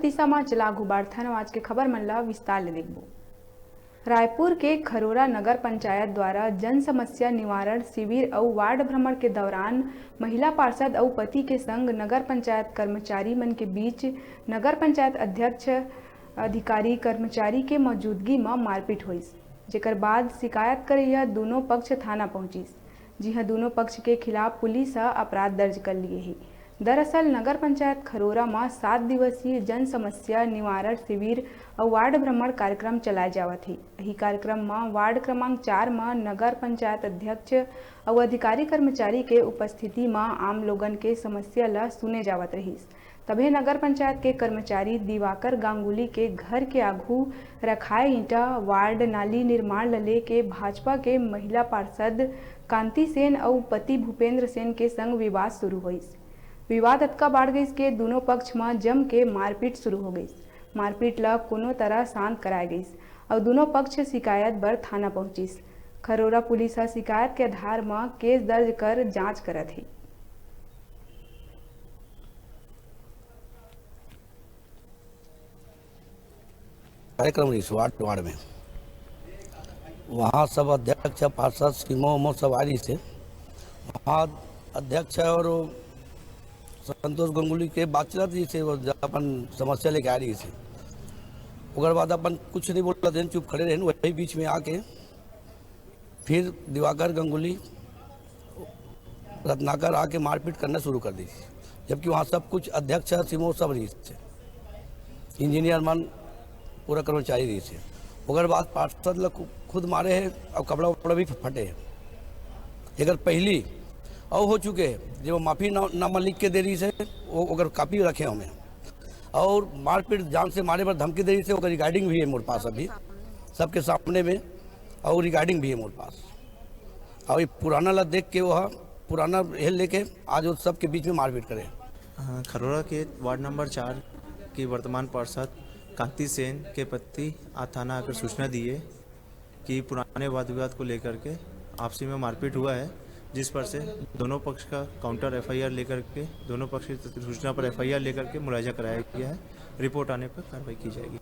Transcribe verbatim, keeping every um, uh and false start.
पइसा म चला घुबाड़थन। आज के खबर मन ला विस्तार ले देखबो। रायपुर के खरोरा नगर पंचायत द्वारा जन समस्या निवारण शिविर अउ वार्ड भ्रमण के दौरान महिला पार्षद अउ पति के संग नगर पंचायत कर्मचारी मन के बीच नगर पंचायत अध्यक्ष, अधिकारी, कर्मचारी के मौजूदगी म मारपीट होइस, जेकर बाद शिकायत करइया दूनों पक्ष थाना पहुंचिस, जिहां दूनों पक्ष के खिलाफ पुलिस ह अपराध दर्ज कर लिए हे। दरअसल नगर पंचायत खरोरा म सात दिवसीय जन समस्या निवारण शिविर अउ वार्ड भ्रमण कार्यक्रम चलाए जावत हे। इही कार्यक्रम म वार्ड क्रमांक चार म नगर पंचायत अध्यक्ष अउ अधिकारी कर्मचारी के उपस्थिति म आम लोगन के समस्या ल सुने जावत रहिस। तभे नगर पंचायत के कर्मचारी दिवाकर गांगुली के घर के आघू रखाए ईंटा, वार्ड नाली निर्माण ल लेके भाजपा के महिला पार्षद कांति सेन अउ पति भूपेंद्र सेन के संग विवाद शुरू होइस। विवाद अतका बाढ़ गइस के दूनों पक्ष म जम के मारपीट शुरू हो गइस। मारपीट ल कोनो तरह शांत कराए गइस अउ दूनों पक्ष शिकायत बर थाना पहुंचिस। खरोरा पुलिस ह शिकायत के आधार म केस दर्ज कर जांच करत हे। कार्यक्रम रहिस वार्ड, वार्ड में। वहाँ सब अध्यक्ष, पार्षद, सीमो उमो सब आए रहिस हे। वहाँ अध्यक्ष और संतोष गंगुली के बात चलत रहिस हे, वो अपन समस्या लेके आए रहिस हे। ओकर बाद अपन कुछ नहीं बोलत रहेन, चुप खड़े रहेन। वही बीच में आके फिर दिवाकर गंगुली, रत्नाकर आके मारपीट करना शुरू कर दिस, जबकि वहाँ सब कुछ अध्यक्ष, सीमो सब रहिस हे, इंजीनियर मन, पूरा कर्मचारी रहिस हे। ओकर बाद पार्षद ल खु-, खुद मारे हे अउ कपड़ा उपड़ा भी फटे हे। एकर पहिली अउ हो चुके हे, जब वो माफीनामा लिख के दे रहिस हे, वो ओकर कॉपी रखे हमें, अउ मारपीट, जान से मारे बर धमकी दे रहिस हे, ओकर रिकॉर्डिंग भी हे मोर पास अभी, सबके सामने में, अउ रिकॉर्डिंग भी हे मोर पास। अउ ये पुराना ला देख के वो ह, पुराना हेल लेके आज वो सबके बीच में मारपीट करे। हाँ, खरोरा के वार्ड नंबर चार के वर्तमान पार्षद कांति सेन के पति आज थाना आकर सूचना दी है कि पुराने वाद विवाद को लेकर के आपसी में मारपीट हुआ है, जिस पर से दोनों पक्ष का काउंटर एफआईआर लेकर के, दोनों पक्ष की सूचना पर एफआईआर लेकर के मुलायजा कराया गया है। रिपोर्ट आने पर कार्रवाई की जाएगी।